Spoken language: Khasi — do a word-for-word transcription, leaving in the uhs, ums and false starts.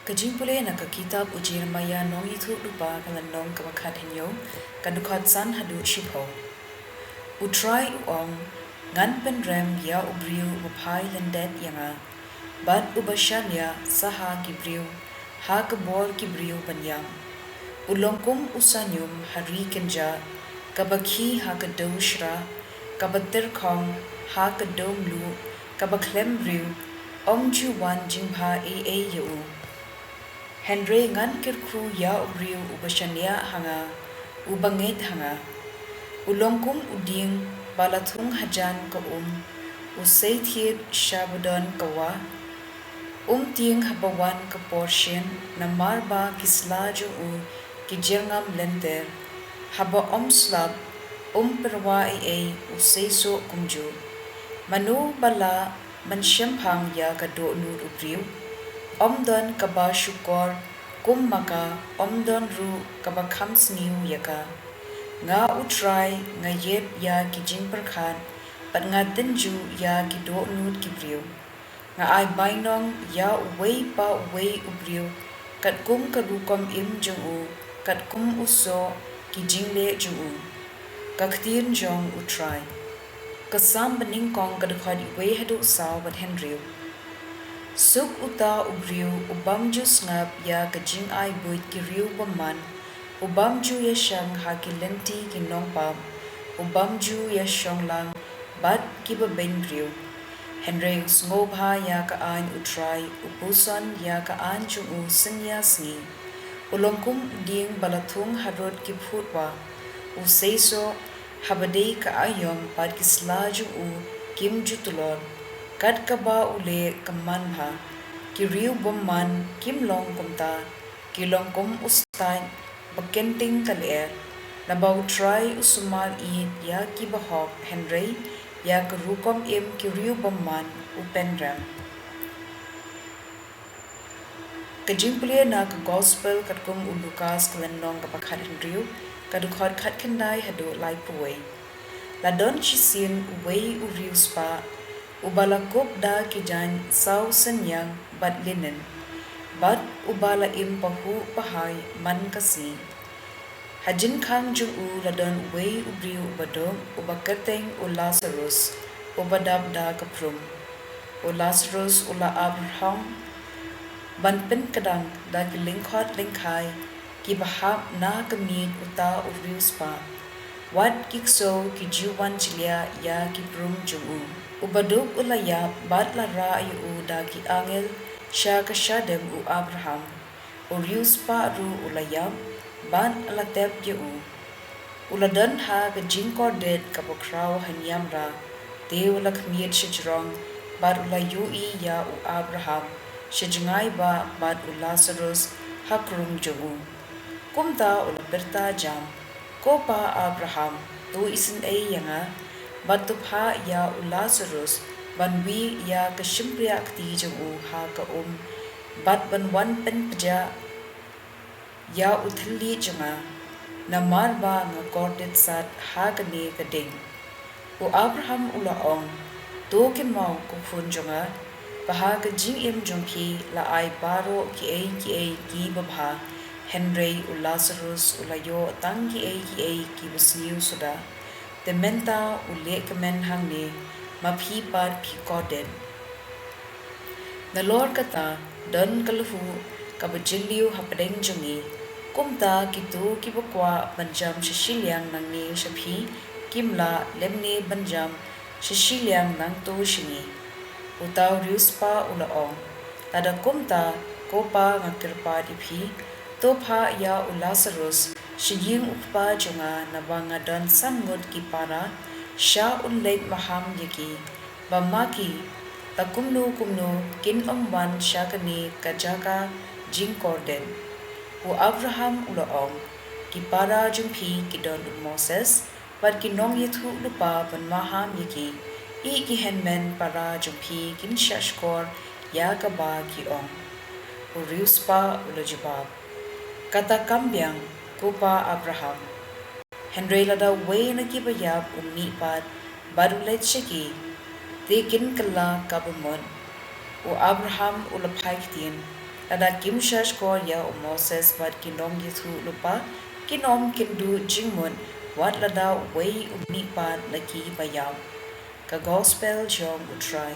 Ka jingpule na ka kitab u Jeremiah nongïathuhlypa ka lynnong kaba khathynñiew, ka dkhot san haduh shiphew. U Trai u ong, ngan pynrem ïa u briew uba phai lyndet ïa nga, bad uba shaniah sa ha ki briew, ha ka bor ki briew ban ïam. U long kum u sanium ha ri kynjah, kaba khih ha ka dew shrah, kaba tyrkhong ha ka dew mluh, kaba khlem briew, ym ju wan jingbha ei ei ïa u. Hynrei ngan kyrkhu ïa u briew uba shaniah ha nga, uba ngeit ha nga. U long kum u dieng ba la thung hajan ka um, u sei thied sha ba don ka wah. Um tieng haba wan ka por shin, namar ba ki sla jong u ki jyrngam lynter. Haba um slap, um pyrwa ei ei, u seisoh kumjuh. Mano ba lah ban shemphang ïa ka dohnud u briew? Ym don kaba shukor kum ma ka, ym don ruh kaba kham sniew ïa ka. Nga u Trai nga ïit ïa ki jingpyrkhat, bad nga tynjuh ïa ki dohnud ki briew. Nga ai bainong ïa uwei pa uwei u briew katkum ka rukom im jong u, katkum u soh ki jingleh jong u. Ka ktien jong u Trai. Ka Salm banyngkong, ka dkhot wei haduh saw bad hynriew. Suk uta u briew ubym ju sngap ïa ka jingai buit ki riewbymman, ubym ju ïashang ha ki lynti ki nongpap, ubym ju ïashong lang bad kiba beiñ briew. Hynrei u sngewbha ïa ka aiñ u Trai, u puson ïa ka aiñ jong u synñia sngi. U long kum u dieng ba la thung harud ki phut wah, u seisoh haba dei ka aïom bad ki sla jong u kim ju tlot. Kat kaba u leh ka man bha, ki riewbymman kim long kumta, ki long kum u stait ba kynting ka lyer. Naba u Trai u sumar ïa ki bahok, hynrei ïa ka rukom im ki riewbymman u pynrem. Ka jingpule na ka Gospel katkum u Lukas, ka lynnong kaba khathynriew, ka dkhot khatkhyndai haduh laiphew wei. La don shisien uwei u riewspah, uba la kup da ki jaiñ saw synñiang bad linen, bad uba la im pahuh pahai man ka sngi. Ha jingkhang jong u la don uwei u briew uba duk, uba kyrteng u Lasarus, uba dap da ka prum. U Lasarus u la ap rhong ban pynkdang da ki lyngkhot lyngkhai kiba hap na ka miej uta u riewspah. Wat ki ksew ki ju wan jliah ïa ki prum jong u. Uba duk u la ïap bad la rah ïa u da ki angel sha ka shadem u Abraham. U riewspah ruh u la ïap bad la tep ïa u. U la don ha ka jingkordit kaba khraw ha niam rah, te u la khmied shajrong, bad u la ïohi ïa u Abraham sha jngai bah bad u Lasarus ha krung jong u. Kumta u la pyrta jam, Ko Pa Abraham, to isynei ïa nga, bad to phah ïa u Lasarus ban wieh ïa ka shympriah kti jong u ha ka um, bad ban wan pynpjah ïa u thylliej jong nga, namar ba nga kordit sat ha kane ka ding. U Abraham u la ong, To kynmaw, ko khun jong nga, ba ha ka jingim jong phi la ai baroh kiei kiei kiba bha, hynrei u Lasarus u la ïoh tang kiei kiei kiba sniew suda. Te mynta u leh kmen hangne, ma phi pat phi kordit. Nalor kata, don ka lhuh kaba jylliew hapdeng jong ngi. Kumta kito kiba kwah ban jam sha shiliang nangne sha phi, kim lah lymne ban jam sha shiliang nangto sha ngi. Uta u riewspah u la ong, Lada kumta, ko Pa, nga kyrpad ïa phi, to phah ïa u Lasarus sha ïing u kpa jong nga, naba nga don san ngut ki para, sha un leit maham ïa ki, ba ma ki, la kumno kumno, kin ym wan sha kane ka jaka jingkordit. U Abraham u la ong, Ki para jong phi ki don u Moses bad ki nongïathuhlypa ban maham ïa ki. Ïeh ki hynmen para jong phi kin shahshkor ïa kaba ki ong. U riewspah u la jubab, Kata kam biang, ko Pa Abraham. Hynrei lada uwei na kiba ïap u mihpat bad u leit sha ki, te kin kylla kaba mut. U Abraham u la phai ktien, Lada kim shahshkor ia u Moses bad ki nongithuhlypa, kin ym kynduh jingmut wat lada uwei u mihpat na ki ba iap. Ka Gospel jong u Trai.